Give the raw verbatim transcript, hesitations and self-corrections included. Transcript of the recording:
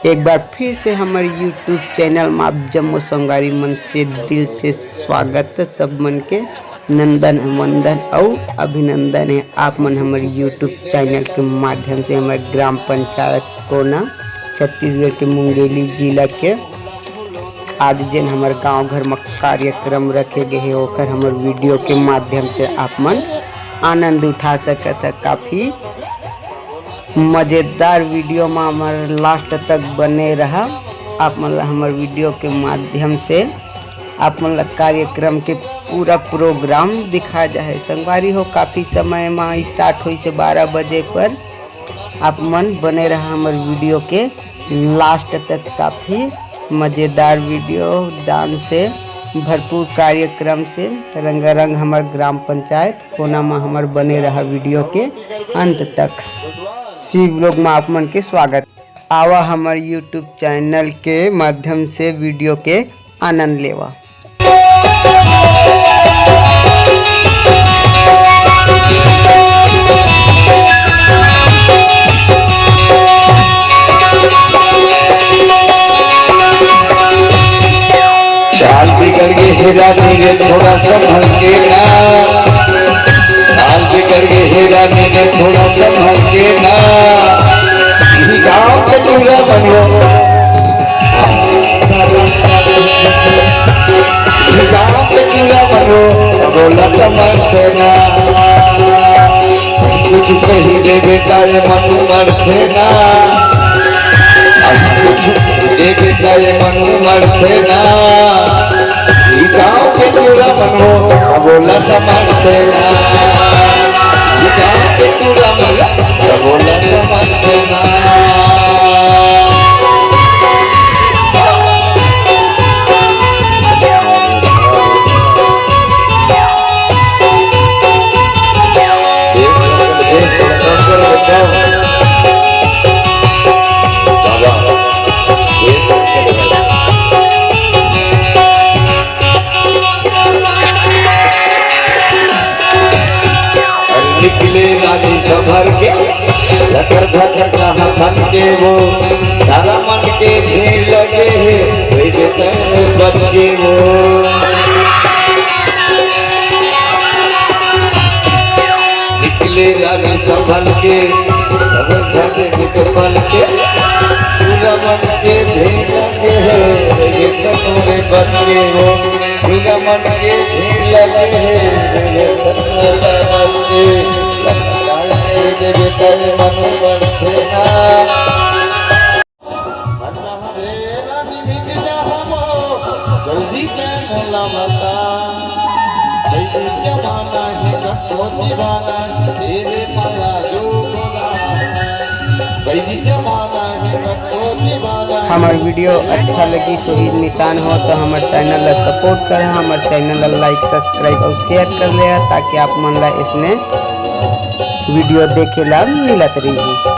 एक बार फिर से हमर YouTube चैनल में आप जम्मो संगवारी मन से दिल से स्वागत है। सब मन के नंदन वंदन अउ अभिनंदन है। आप मन हमर YouTube चैनल के माध्यम से हमर ग्राम पंचायत कोना, छत्तीसगढ़ के मुंगेली जिला के आज जेन हमर गांव घर में कार्यक्रम रखे गए हे, ओकर हमर वीडियो के माध्यम से आप मन आनंद उठा सकत है। काफी मजेदार वीडियो में हमर लास्ट तक बने रहा। आप मन ला हमर वीडियो के माध्यम से आप मन ला कार्यक्रम के पूरा प्रोग्राम दिखा जाए। संगवारी हो, काफी समय में स्टार्ट होइस हे बारह बजे पर। आप मन बने रहा हमर वीडियो के लास्ट तक। काफी मजेदार वीडियो, डांस से भरपूर कार्यक्रम से रंगारंग हमर ग्राम पंचायत कोना में हमर बने रहा वीडियो के अंत तक। शिव ब्लॉग में आप मन के स्वागत। आवा हमर YouTube चैनल के माध्यम से वीडियो के आनंद लेवा। चाल बिगड़ गे हे रानी रे, थोड़ा संभल के ना। चाल बिगड़ गे हे रानी रे, थोड़ा संभल के ना। इही गाँव के टूरा मन हो, इही गाँव के टूरा मन हो, बोला समझ ना। कुछ कही दे बेटा, ये मनु मरथे ना। कुछ कही दे बेटा, ये मनु मरथे ना। ई गाँव के टूरा मन हो, सबो ला समझथे ना। ई गाँव के टूरा मन हो, सबो ला समझथे ना। निकले रानी संभर के, लकर धकर कहाँ थन के वो, तारा मन के भीड़ लगे है, वही तन बच के वो। निकले रानी संभल के, सब धरे मुख पल के, पूरा मन के भीड़ लगे है, वही तन बच के वो। पूरा मन के भीड़ लगे है, वही तन बच के। लगा के देवे तन मन पर से ना। जल्दी से मोला बता, कैसे जमाना है कठो दीवाना, तेरे माया जो बोला, कैसे जमाना है कठो दीवाना। हमर वीडियो अच्छा लगी, शहीद मितान हो तो हमर चैनल ला सपोर्ट करा, हमर चैनल ला लाइक, सब्सक्राइब अउ शेयर कर ले, ताकि आप मन ला इसने वीडियो देखे ला मिलत रही।